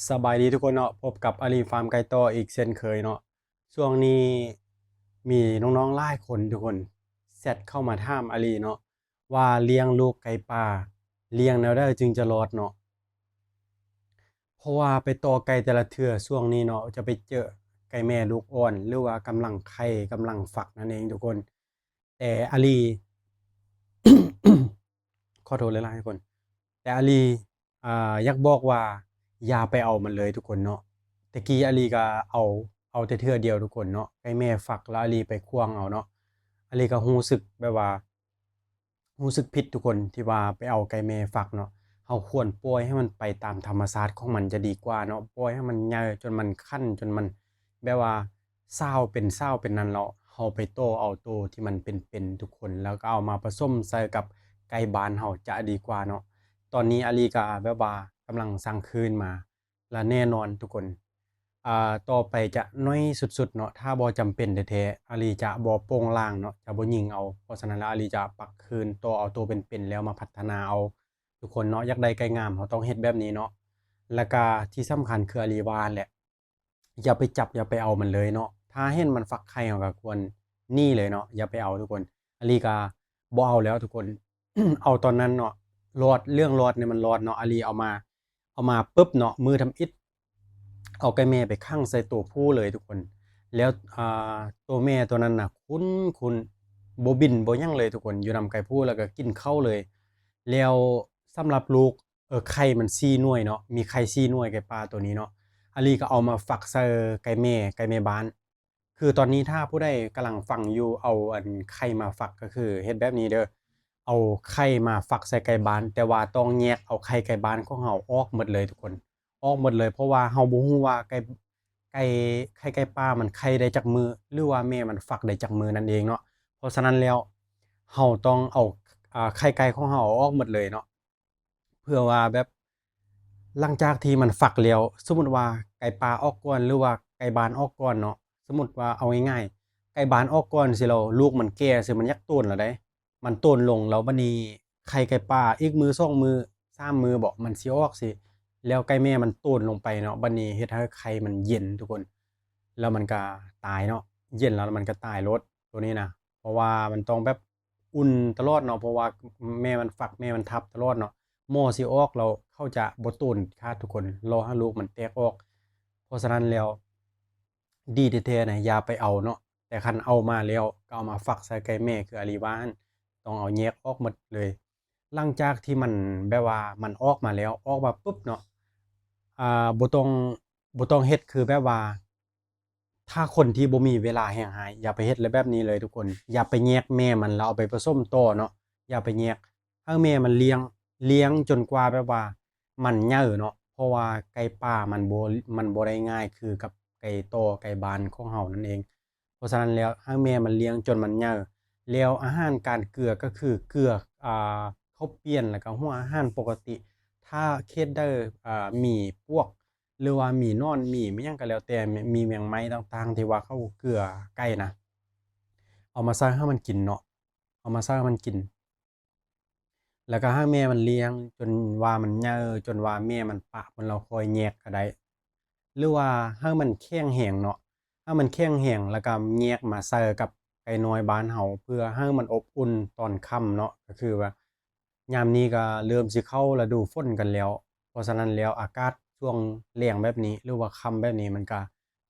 ສະບາຍດີທຸກຄົນເນາະ, ພົບກັບອາລີຟາມໄກ່ຕໍ່ອີກເຊັ່ນເຄີຍເນາະ. ຊ່ວງນີ້ມີນ້ອງໆຫຼາຍຄົນທຸກຄົນແຊັດເຂົ້າມາຖາມອາລີເນາະ ວ່າລ້ຽງລູກໄກ່ປ່າ ລ້ຽງແນວໃດຈຶ່ງຈະລອດເນາະ? ເພາະວ່າໄປຕໍ່ໄກ່ແຕ່ລະເທື່ອຊ່ວງນີ້ເນາະ ຈະໄປເຈີໄກ່ແມ່ລູກອ່ອນ ຫຼືວ່າກຳລັງໄຂ່ ກຳລັງຟັກນັ້ນເອງທຸກຄົນ. ແຕ່ອາລີ ຂໍໂທດຫຼາຍໆທຸກຄົນ, ແຕ່ອາລີ ອ່າ ຢາກບອກວ່າຢ່າໄປເອົາມັນເລີຍທຸກຄົນເນາະ. ແຕ່ກີ້ອາລີກໍເອົາ ເອົາແຕ່ເທື່ອດຽວທຸກຄົນເນາະ, ໄກ່ແມ່ຟັກແລ້ວອາລີໄປຂວາງເອົາເນາະ. ອາລີກໍຮູ້ສຶກແບບວ່າ ຮູ້ສຶກຜິດທຸກຄົນທີ່ວ່າໄປເອົາໄກ່ແມ່ຟັກເນາະ. ເຮົາຄວນປ່ອຍໃຫ້ມັນໄປຕາມທຳມະຊາດຂອງມັນຈະດີກວ່າເນາະ, ປ່ອຍໃຫ້ມັນໃຫຍ່ຈົນມັນຂັນ ຈົນມັນແບບວ່າສາວເປັນ ສາວເປັນນັ້ນແລ້ວ ເຮົາໄປຕໍ່ເອົາໂຕທີ່ມັນເປັນໆທຸກຄົນ ແລ້ວກໍເອົາມາປະສົມໃສ່ກັບໄກ່ບ້ານເຮົາຈະດີກວ່າເນາະ. ຕອນນີ້ອາລີກໍແບບວ່າກຳລັງສ້າງຄືນມາ ລະແນ່ນອນທຸກຄົນ ອ່າ ຕໍ່ໄປຈະໜ້ອຍສຸດໆເນາະ, ຖ້າບໍ່ຈຳເປັນແທ້ໆ ອາລີຈະບໍ່ໂປ່ງລ່າງເນາະ, ຈະບໍ່ຍິງເອົາ. ເພາະສະນັ້ນແລ້ວ ອາລີຈະປັກຄືນ ຕໍ່ເອົາໂຕເປັນໆ ແລ້ວມາພັດທະນາເອົາທຸກຄົນເນາະ. ຢາກໄດ້ໄກ່ງາມ ເຮົາຕ້ອງເຮັດແບບນີ້ເນາະ. ລະກະທີ່ສຳຄັນຄືອາລີວ່າຫັ້ນແຫຼະ ຢ່າໄປຈັບ ຢ່າໄປເອົາມັນເລີຍເນາະ. ຖ້າເຫັນມັນຟັກໄຂ່ ເຮົາກໍຄວນໜີເລີຍເນາະ, ຢ່າໄປເອົາທຸກຄົນ. ອາລີກໍບໍ່ເອົາແລ້ວທຸກຄົນ. ເອົາຕອນນັ້ນເນາະ ລອດ ເລື່ອງລອດນີ້ມັນລອດເນາະ. ອາລີເອົາມາ ເອົາມາປຶບເນາະ ມື້ທຳອິດ ເອົາໄກ່ແມ່ໄປຂັງໃສ່ໂຕຜູ້ເລີຍທຸກຄົນ. ແລ້ວ ອ່າ ໂຕແມ່ໂຕນັ້ນນະ ຄຸນໆ ບໍ່ບິນບໍ່ຫຍັງເລີຍທຸກຄົນ, ຢູ່ນຳໄກ່ຜູ້ ແລ້ວກໍກິນເຂົ້າເລີຍ. ແລ້ວສຳລັບລູກ ເອີ ໄຂ່ມັນສີ່ໜ່ວຍເນາະ, ມີໄຂ່ສີ່ໜ່ວຍ ໄກ່ປ່າໂຕນີ້ເນາະ. ອາລີກໍເອົາມາຟັກໃສ່ໄກ່ແມ່ ໄກ່ແມ່ບ້ານ. ຄືຕອນນີ້ຖ້າຜູ້ໃດກຳລັງຟັງຢູ່ ເອົາອັນໄຂ່ມາຟັກ ກໍຄືເຮັດແບບນີ້ເດີ, ເອົາໄຂ່ມາຟັກໃສ່ໄກ່ບ້ານ ແຕ່ວ່າຕ້ອງແຍກເອົາໄຂ່ໄກ່ບ້ານຂອງເຮົາອອກໝົດເລີຍທຸກຄົນ, ອອກໝົດເລີຍ. ເພາະວ່າເຮົາບໍ່ຮູ້ວ່າໄກ່ ໄກ່ ໄຂ່ໄກ່ປ່າມັນໄຂ່ໄດ້ຈັກມື້ ຫຼືວ່າແມ່ມັນຟັກໄດ້ຈັກມື້ນັ້ນເອງເນາະ. ເພາະສະນັ້ນແລ້ວ ເຮົາຕ້ອງເອົາ ອ່າ ໄຂ່ໄກ່ຂອງເຮົາເອົາອອກໝົດເລີຍເນາະ. ເພື່ອວ່າແບບ ຫຼັງຈາກທີ່ມັນຟັກແລ້ວ ສົມມຸດວ່າໄກ່ປ່າອອກກ່ອນ ຫຼືວ່າໄກ່ບ້ານອອກກ່ອນເນາະ, ສົມມຸດວ່າ ເອົາງ່າຍໆ ໄກ່ບ້ານອອກກ່ອນຊີ້ແລ້ວ ລູກມັນແກ່ຊີ້ ມັນຢາກໂຕນແລ້ວໃດ໋, ມັນໂຕນລົງແລ້ວ ບັດນີ້ໄຂ່ໄກ່ປ່າ ອີກມື້ສອງມື້ ສາມມື້ເບາະ ມັນຊິອອກຊີ້, ແລ້ວໄກ່ແມ່ມັນໂຕນລົງໄປເນາະ, ບັດນີ້ເຮັດໃຫ້ໄຂ່ມັນເຢັນທຸກຄົນ, ແລ້ວມັນກະຕາຍເນາະ, ເຢັນແລ້ວມັນກະຕາຍໂລດ ໂຕນີ້ນະ. ເພາະວ່າມັນຕ້ອງແບບ ອຸ່ນຕະຫຼອດເນາະ, ເພາະວ່າແມ່ມັນຟັກ ແມ່ມັນທັບຕະຫຼອດເນາະ. ໝໍຊິອອກແລ້ວ ເຂົາຈະບໍ່ໂຕນຂາດທຸກຄົນ, ລໍໃຫ້ລູກມັນແຕກອອກ. ເພາະສະນັ້ນແລ້ວ ດີແທ້ໆນະ ຢ່າໄປເອົາເນາະ, ແຕ່ຄັນເອົາມາແລ້ວ ກໍເອົາມາຟັກໃສ່ໄກ່ແມ່ ຄືອາລີວ່າຫັ້ນ, ຕ້ອງເອົາແຍກອອກໝົດເລີຍ. ຫຼັງຈາກທີ່ມັນ ແບບວ່າມັນອອກມາແລ້ວ ອອກມາປຶບເນາະ, ອ່າ ບໍ່ຕ້ອງ ບໍ່ຕ້ອງເຮັດຄືແບບວ່າ ຖ້າຄົນທີ່ບໍ່ມີເວລາແຮງຮ້າຍ ຢ່າໄປເຮັດແບບນີ້ເລີຍທຸກຄົນ. ຢ່າໄປແຍກແມ່ມັນແລ້ວເອົາໄປປະສົມຕໍ່ເນາະ, ຢ່າໄປແຍກ. ໃຫ້ແມ່ມັນລ້ຽງ ລ້ຽງຈົນກວ່າແບບວ່າມັນໃຫຍ່ເນາະ, ເພາະວ່າໄກ່ປ່າມັນບໍ່ ມັນບໍ່ໄດ້ງ່າຍຄືກັບໄກ່ຕໍ່ໄກ່ບ້ານຂອງເຮົານັ້ນເອງ. ເພາະສະນັ້ນແລ້ວ ໃຫ້ແມ່ມັນລ້ຽງຈົນມັນໃຫຍ່, ແລ້ວອາຫານການເກືອກໍຄືເກືອ ອ່າ ເຂົ້າປ່ຽນ ແລ້ວກໍຫົວອາຫານປົກກະຕິ. ຖ້າເຂດໃດ ອ່າ ມີປວກ ຫຼືວ່າມີໜອນ ມີຫຍັງກໍແລ້ວແຕ່ ມີແມງໄມ້ຕ່າງໆ ທີ່ວ່າເຂົາເກືອໄກ່ນະ ເອົາມາໃສ່ໃຫ້ມັນກິນເນາະ, ເອົາມາໃສ່ໃຫ້ມັນກິນ. ແລ້ວກໍໃຫ້ແມ່ມັນລ້ຽງຈົນວ່າມັນໃຫຍ່ ຈົນວ່າແມ່ມັນປະພຸ້ນ ແລ້ວຄ່ອຍແຍກກໍໄດ້. ຫຼືວ່າໃຫ້ມັນແຂງແຮງເນາະ, ໃຫ້ມັນແຂງແຮງ ແລ້ວກໍແຍກມາໃສ່ກັບໄກ່ນ້ອຍບ້ານເຮົາ ເພື່ອໃຫ້ມັນອົບອຸ່ນຕອນຄ່ຳເນາະ. ກໍຄືວ່າຍາມນີ້ກໍເລີ່ມຊິເຂົ້າລະດູຝົນກັນແລ້ວ, ເພາະສະນັ້ນແລ້ວ ອາກາດຊ່ວງແລງແບບນີ້ ຫຼືວ່າຄ່ຳແບບນີ້ ມັນກໍ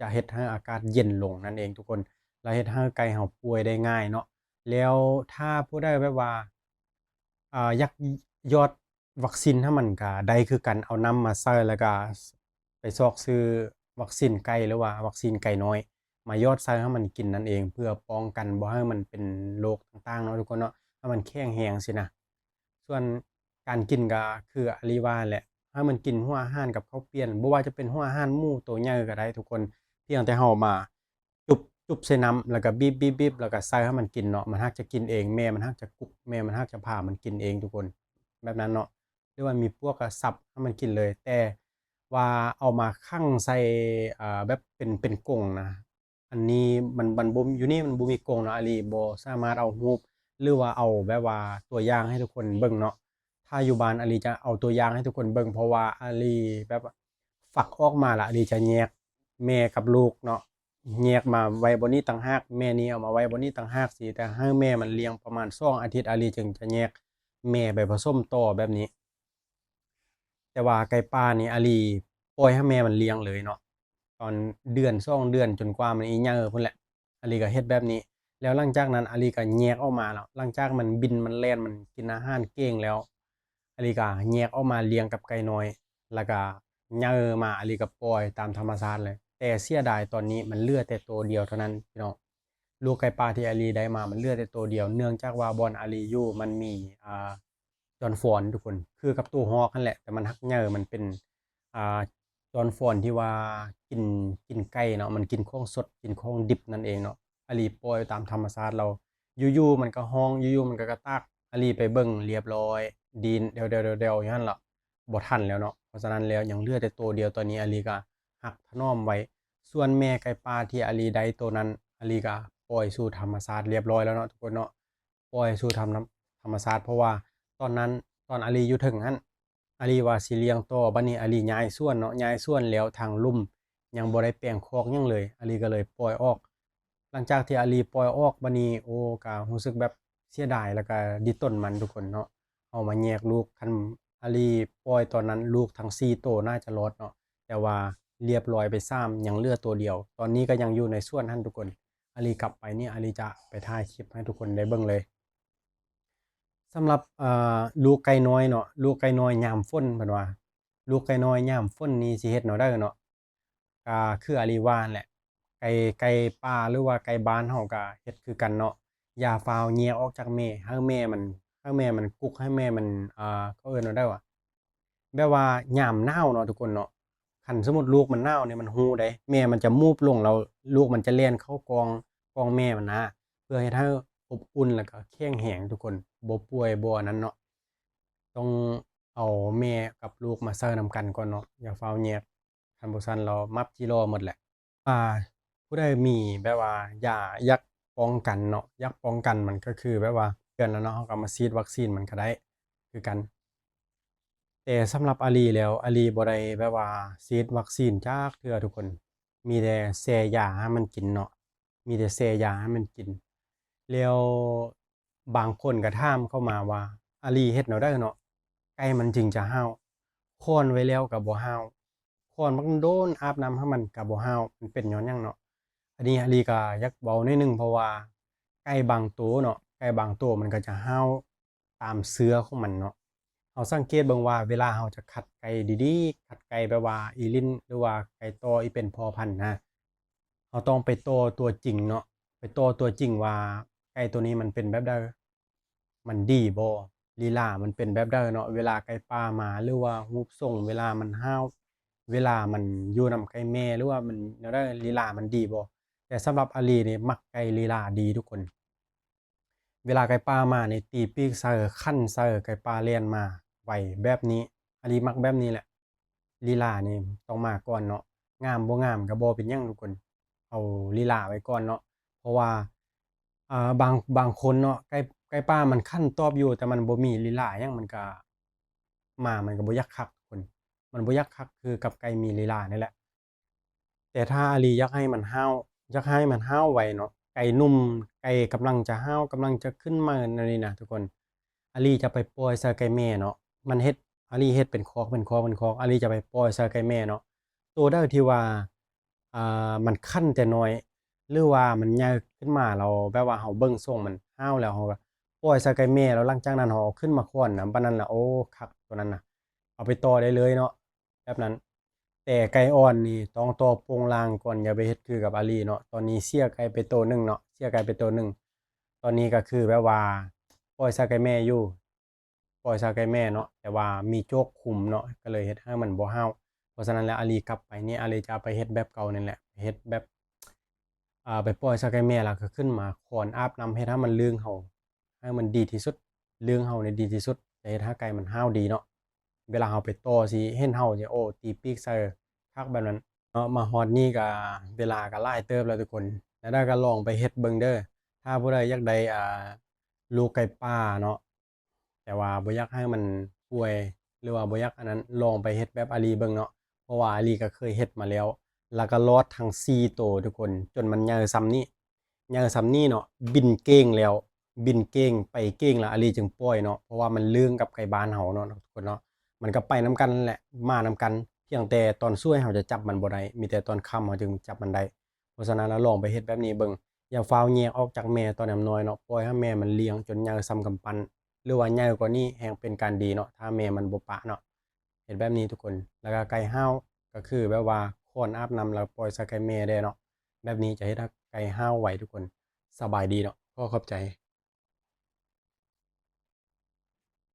ຈະເຮັດໃຫ້ອາກາດເຢັນລົງນັ້ນເອງທຸກຄົນ, ແລ້ວເຮັດໃຫ້ໄກ່ເຮົາປ່ວຍໄດ້ງ່າຍເນາະ. ແລ້ວຖ້າຜູ້ໃດແບບວ່າ ອ່າ ຢາກຢອດວັກຊີນໃຫ້ມັນກະໄດ້ຄືກັນ, ເອົານ້ຳມາໃສ່ ແລ້ວກະໄປຊອກຊື້ວັກຊີນໄກ່ ຫຼືວ່າວັກຊີນໄກ່ນ້ອຍ ມາຢອດໃສ່ໃຫ້ມັນກິນນັ້ນເອງ, ເພື່ອປ້ອງກັນບໍ່ໃຫ້ມັນເປັນໂລກຕ່າງໆເນາະທຸກຄົນເນາະ, ໃຫ້ມັນແຂງແຮງຊີ້ນະ. ສ່ວນການກິນກະຄືອາລີວ່າແຫຼະ, ໃຫ້ມັນກິນຫົວອາຫານກັບເຂົ້າປ່ຽນ, ບໍ່ວ່າຈະເປັນຫົວອາຫານໝູໂຕໃຫຍ່ກໍໄດ້ທຸກຄົນ, ພຽງແຕ່ເຮົາມາ ຈຸບ ຈຸບໃສ່ນ້ຳ ແລ້ວກໍບີບໆໆ ແລ້ວກໍໃສ່ໃຫ້ມັນກິນເນາະ, ມັນຮັກຈະກິນເອງ, ແມ່ມັນຮັກຈະກຸກ ແມ່ມັນຮັກຈະພາມັນກິນເອງທຸກຄົນ ແບບນັ້ນເນາະ. ຫຼືວ່າມີປວກກໍສັບໃຫ້ມັນກິນເລີຍ, ແຕ່ວ່າເອົາມາຂັງໃສ່ ເອີ ແບບເປັນ ເປັນກົງນະ, ອັນນີ້ມັນ ມັນບໍ່ ຢູ່ນີ້ມັນບໍ່ມີກົງເນາະ, ອາລີບໍ່ສາມາດເອົາຮູບ ຫຼືວ່າເອົາແບບວ່າຕົວຢ່າງໃຫ້ທຸກຄົນເບິ່ງເນາະ. ຖ້າຢູ່ບ້ານອາລີຈະເອົາຕົວຢ່າງໃຫ້ທຸກຄົນເບິ່ງ, ເພາະວ່າອາລີແບບວ່າ ຟັກອອກມາລະ ອາລີຈະແຍກແມ່ກັບລູກເນາະ ແຍກມາໄວ້ບ່ອນນີ້ຕ່າງຫາກ ແມ່ນີ້ເອົາມາໄວ້ບ່ອນນີ້ຕ່າງຫາກຊີ້ ແຕ່ໃຫ້ແມ່ມັນລ້ຽງປະມານສອງອາທິດ ອາລີຈຶ່ງຈະແຍກແມ່ໄປປະສົມຕໍ່ແບບນີ້. ແຕ່ວ່າໄກ່ປ່ານີ້ອາລີປ່ອຍໃຫ້ແມ່ມັນລ້ຽງເລີຍເນາະ ຕອນເດືອນສອງເດືອນ ຈົນກວ່າມັນອີໃຫຍ່ພຸ້ນແຫຼະ ອາລີກໍເຮັດແບບນີ້. ແລ້ວຫຼັງຈາກນັ້ນອາລີກໍແຍກອອກມາແລ້ວ ຫຼັງຈາກມັນບິນ ມັນແລ່ນ ມັນກິນອາຫານເກັ່ງແລ້ວ ອາລີກໍແຍກອອກມາລ້ຽງກັບໄກ່ນ້ອຍ ແລ້ວກໍໃຫຍ່ມາ ອາລີກໍປ່ອຍຕາມທຳມະຊາດເລີຍ. ແຕ່ເສຍດາຍຕອນນີ້ມັນເຫຼືອແຕ່ໂຕດຽວເທົ່ານັ້ນພີ່ນ້ອງ. ລູກໄກ່ປ່າທີ່ອາລີໄດ້ມາ ມັນເຫຼືອແຕ່ໂຕດຽວ ເນື່ອງຈາກວ່າບ່ອນອາລີຢູ່ມັນມີ ອ່າ ຈອນຟອນທຸກຄົນ ຄືກັບໂຕຮອກຫັ້ນແຫຼະ ແຕ່ມັນຮັກໃຫຍ່ ມັນເປັນ ອ່າ ຈອນຟອນທີ່ວ່າກິນ ກິນໄກ່ເນາະ ມັນກິນຂອງສົດ ກິນຂອງດິບນັ້ນເອງເນາະ. ອາລີປ່ອຍຕາມທຳມະຊາດລາວ ຢູ່ໆມັນກໍຮ້ອງ ຢູ່ໆມັນກໍກະຕາກ ອາລີໄປເບິ່ງລຽບຮ້ອຍ ດີນແດວໆໆຢູ່ຫັ້ນລະ ບໍ່ທັນແລ້ວເນາະ. ເພາະສະນັ້ນແລ້ວຍັງເຫຼືອແຕ່ໂຕດຽວ ຕອນນີ້ອາລີກໍຮັກຖະໜອມໄວ້. ສ່ວນແມ່ໄກ່ປ່າທີ່ອາລີໄດ້ໂຕນັ້ນ ອາລີກໍປ່ອຍສູ່ທຳມະຊາດລຽບຮ້ອຍແລ້ວເນາະທຸກຄົນເນາະ. ປ່ອຍສູ່ທຳ ທຳມະຊາດ ເພາະວ່າຕອນນັ້ນ ຕອນອາລີຢູ່ເທິງຫັ້ນ ອາລີວ່າຊິລ້ຽງຕໍ່ ບັດນີ້ອາລີຍ້າຍສວນເນາະ ຍ້າຍສວນແລ້ວທາງລຸ່ມຍັງບໍ່ໄດ້ແປງຄອກຫຍັງເລີຍ ອາລີກໍເລີຍປ່ອຍອອກ. ຫຼັງຈາກທີ່ອາລີປ່ອຍອອກ ບັດນີ້ ໂອ້ ກໍຮູ້ສຶກແບບເສຍດາຍ ແລ້ວກໍດິດຕົນມັນທຸກຄົນເນາະ ເຮົາມາແຍກລູກ ຄັນອາລີປ່ອຍຕອນນັ້ນ ລູກທັງສີ່ໂຕໜ້າຈະລອດເນາະ ແຕ່ວ່າລຽບຮ້ອຍໄປສາມ ຍັງເຫຼືອໂຕດຽວ ຕອນນີ້ກໍຍັງຢູ່ໃນສວນຫັ້ນທຸກຄົນ. ອາລີກັບໄປນີ້ ອາລີຈະໄປຖ່າຍຄລິບໃຫ້ທຸກຄົນໄດ້ເບິ່ງເລີຍ. ສຳລັບ ເອີ ລູກໄກ່ນ້ອຍເນາະ ລູກໄກ່ນ້ອຍຍາມຝົນ ເພິ່ນວ່າ ລູກໄກ່ນ້ອຍຍາມຝົນນີ້ຊິເຮັດແນວໃດເນາະ? ກໍຄືອາລີວ່າຫັ້ນແຫຼະ ໄກ່ ໄກ່ປ່າ ຫຼືວ່າໄກ່ບ້ານເຮົາກໍເຮັດຄືກັນເນາະ ຢ່າຟ້າວແຍກອອກຈາກແມ່ ໃຫ້ແມ່ມັນ ໃຫ້ແມ່ມັນກຸກ ໃຫ້ແມ່ມັນ ເຂົາເອີ້ນວ່າໃດວະ ແບບວ່າຍາມໜາວເນາະທຸກຄົນເນາະ ຄັນສົມມຸດລູກມັນໜາວນີ້ ມັນຮູ້ເດ້ ແມ່ມັນຈະມູບລົງ ແລ້ວລູກມັນຈະແລ່ນເຂົ້າກ້ອງ ກ້ອງແມ່ມັນນະ ເພື່ອເຮັດໃຫ້ອົບອຸ່ນ ແລ້ວກໍແຂງແຮງທຸກຄົນ ບໍ່ປ່ວຍ ບໍ່ອັນນັ້ນເນາະ. ຕ້ອງເອົາແມ່ກັບລູກມາໃສ່ນຳກັນກ່ອນເນາະ ຢ່າຟ້າວແຍກ ຄັນບໍ່ຊັ້ນລາວມັບຈີ່ລໍໝົດແຫຼະ. ອ່າ ຜູ້ໃດມີແບບວ່າຢາ ຢາກປ້ອງກັນເນາະ ຢາກປ້ອງກັນມັນກໍຄືແບບວ່າເດືອນລະເນາະ ເຮົາກໍມາສີດວັກຊີນມັນກໍໄດ້ຄືກັນ. ແຕ່ສຳລັບອາລີແລ້ວ ອາລີບໍ່ໄດ້ແບບວ່າສີດວັກຊີນຈັກເທື່ອທຸກຄົນ ມີແຕ່ແຊ່ຢາໃຫ້ມັນກິນເນາະ ມີແຕ່ແຊ່ຢາໃຫ້ມັນກິນ. ແລ້ວບາງຄົນກໍຖາມເຂົ້າມາວ່າ ອາລີເຮັດແນວໃດເນາະ ໄກ່ມັນຈຶ່ງຈະຫ້າວ? ຄ້ອນໄວ້ແລ້ວກໍບໍ່ຫ້າວ ຄ້ອນບັກໂດນ ອາບນ້ຳໃຫ້ມັນກໍບໍ່ຫ້າວ ມັນເປັນຍ້ອນຫຍັງເນາະ? ອັນນີ້ອາລີກໍຢາກເວົ້າໜ້ອຍໜຶ່ງ ເພາະວ່າໄກ່ບາງໂຕເນາະ ໄກ່ບາງໂຕມັນກໍຈະຫ້າວຕາມເຊື້ອຂອງມັນເນາະ. ເຮົາສັງເກດເບິ່ງວ່າເວລາເຮົາຈະຄັດໄກ່ດີໆ ຄັດໄກ່ແບບວ່າອີລິ້ນ ຫຼືວ່າໄກ່ຕໍ່ອີ່ເປັນພໍ່ພັນນະ ເຮົາຕ້ອງໄປຕໍ່ຕົວຈິງເນາະ ໄປຕໍ່ຕົວຈິງວ່າໄກ່ໂຕນີ້ມັນເປັນແບບໃດ ມັນດີບໍ່ ລີລາມັນເປັນແບບໃດເນາະ ເວລາໄກ່ປ່າມາ ຫຼືວ່າຮູບຊົງ ເວລາມັນຫ້າວ ເວລາມັນຢູ່ນຳໄກ່ແມ່ ຫຼືວ່າມັນແນວໃດ ລີລາມັນດີບໍ່. ແຕ່ສຳລັບອາລີນີ້ມັກໄກ່ລີລາດີທຸກຄົນ ເວລາໄກ່ປ່າມານີ້ ຕີປີກໃສ່ ຂັນໃສ່ ໄກ່ປ່າແລ່ນມາໄວແບບນີ້ ອາລີມັກແບບນີ້ແຫຼະ. ລີລານີ້ຕ້ອງມາກ່ອນເນາະ ງາມບໍ່ງາມກໍບໍ່ເປັນຫຍັງທຸກຄົນ ເອົາລີລາໄວ້ກ່ອນເນາະ ເພາະວ່າ ອ່າ ບາງ ບາງຄົນເນາະ ໄກ່ ໄກ່ປ່າມັນຂັນຕອບຢູ່ ແຕ່ມັນບໍ່ມີລີລາຫຍັງ ມັນກໍ ໝາມັນກໍບໍ່ຢາກຄັກທຸກຄົນ ມັນບໍ່ຢາກຄັກຄືກັບໄກ່ມີລີລານີ້ແຫຼະ. ແຕ່ຖ້າອາລີຢາກໃຫ້ມັນຫ້າວ ຢາກໃຫ້ມັນຫ້າວໄວເນາະ ໄກ່ໜຸ່ມ ໄກ່ກຳລັງຈະຫ້າວ ກຳລັງຈະຂຶ້ນມາແນວນີ້ນະທຸກຄົນ ອາລີຈະໄປປ່ອຍໃສ່ໄກ່ແມ່ເນາະ ມັນເຮັດ ອາລີເຮັດເປັນຄອກ ເປັນຄອກ ເປັນຄອກ ອາລີຈະໄປປ່ອຍໃສ່ໄກ່ແມ່ເນາະ ໂຕໃດທີ່ວ່າ ອ່າ ມັນຂັນແຕ່ນ້ອຍ ຫຼືວ່າມັນໃຫຍ່ຂຶ້ນມາແລ້ວ ແບບວ່າເຮົາເບິ່ງຊົງມັນຫ້າວແລ້ວ ເຮົາກໍປ່ອຍໃສ່ໄກ່ແມ່ ແລ້ວຫຼັງຈາກນັ້ນເຮົາເອົາຂຶ້ນມາຄ້ອນນະ ບັດນັ້ນລະ ໂອ້ ຄັກ ໂຕນັ້ນນະ ເອົາໄປຕໍ່ໄດ້ເລີຍເນາະ ແບບນັ້ນ. ແຕ່ໄກ່ອ່ອນນີ້ຕ້ອງຕໍ່ໂປ່ງລ່າງກ່ອນ ຢ່າໄປເຮັດຄືກັບອາລີເນາະ. ຕອນນີ້ເສຍໄກ່ໄປໂຕໜຶ່ງເນາະ ເສຍໄກ່ໄປໂຕໜຶ່ງ. ຕອນນີ້ກໍຄືແບບວ່າປ່ອຍໃສ່ໄກ່ແມ່ຢູ່ ປ່ອຍໃສ່ໄກ່ແມ່ເນາະ ແຕ່ວ່າມີໂຈກຄຸມເນາະ ກໍເລີຍເຮັດໃຫ້ມັນບໍ່ຫ້າວ. ເພາະສະນັ້ນແລ້ວ ອາລີກັບໄປນີ້ ອາລີຈະໄປເຮັດແບບເກົ່ານີ້ແຫຼະ ເຮັດແບບ ອ່າ ໄປປ່ອຍໃສ່ໄກ່ແມ່ ແລ້ວກໍຂຶ້ນມາຄ້ອນອາບນ້ຳ ເຮັດໃຫ້ມັນເຫຼືອງເຮົາ ໃຫ້ມັນດີທີ່ສຸດ ເຫຼືອງເຮົານີ້ດີທີ່ສຸດ ຈະເຮັດໃຫ້ໄກ່ມັນຫ້າວດີເນາະ. ເວລາເຮົາໄປຕໍ່ຊິເຫັນເຮົາຊິ ໂອ້ ຕີປີກໃສ່ຄັກແບບນັ້ນເນາະ. ມາຮອດນີ້ກໍເວລາກໍຫຼາຍເຕີບແລ້ວທຸກຄົນ ແນວໃດກໍລອງໄປເຮັດເບິ່ງເດີ. ຖ້າຜູ້ໃດຢາກໄດ້ ອ່າ ລູກໄກ່ປ່າເນາະ ແຕ່ວ່າບໍ່ຢາກໃຫ້ມັນປ່ວຍ ຫຼືວ່າບໍ່ຢາກອັນນັ້ນ ລອງໄປເຮັດແບບອາລີເບິ່ງເນາະ. ເພາະວ່າອາລີກໍເຄີຍເຮັດມາແລ້ວ ແລ້ວກໍລອດທັງສີ່ໂຕທຸກຄົນ ຈົນມັນໃຫຍ່ຊ່ຳນີ້ ໃຫຍ່ຊ່ຳນີ້ເນາະ ບິນເກ້ງແລ້ວ ບິນເກ້ງໄປເກ້ງແລ້ວ ອາລີຈຶ່ງປ່ອຍເນາະ ເພາະວ່າມັນເລື່ອງກັບໄກ່ບ້ານເຮົາເນາະທຸກຄົນເນາະ ມັນກໍໄປນຳກັນແຫຼະ ມານຳກັນ ພຽງແຕ່ຕອນສວຍເຮົາຈະຈັບມັນບໍ່ໄດ້ ມີແຕ່ຕອນຄ່ຳເຮົາຈຶ່ງຈັບມັນໄດ້. ເພາະສະນັ້ນລະ ລອງໄປເຮັດແບບນີ້ເບິ່ງ ຢ່າຟ້າວແຍກອອກຈາກແມ່ຕອນຍັງນ້ອຍເນາະ ປ່ອຍໃຫ້ແມ່ມັນລ້ຽງຈົນໃຫຍ່ຊ່ຳກຳປັ້ນ ຫຼືວ່າໃຫຍ່ກວ່ານີ້ແຮ່ງເປັນການດີເນາະ ຖ້າແມ່ມັນບໍ່ປະເນາະ. ເຮັດແບບນີ້ທຸກຄົນ ແລ້ວກໍໄກ່ຫ້າວ ກໍຄືແບບວ່າຂອນອາບນ້ຳ ແລ້ວປ່ອຍໃສ່ໄກ່ແມ່ແດ່ເນາະ ແບບນີ້ຈະເຮັດໃຫ້ໄກ່ຫ້າວໄວທຸກຄົນ. ສະບາຍດີເນາະ ຂໍຂອບໃຈ.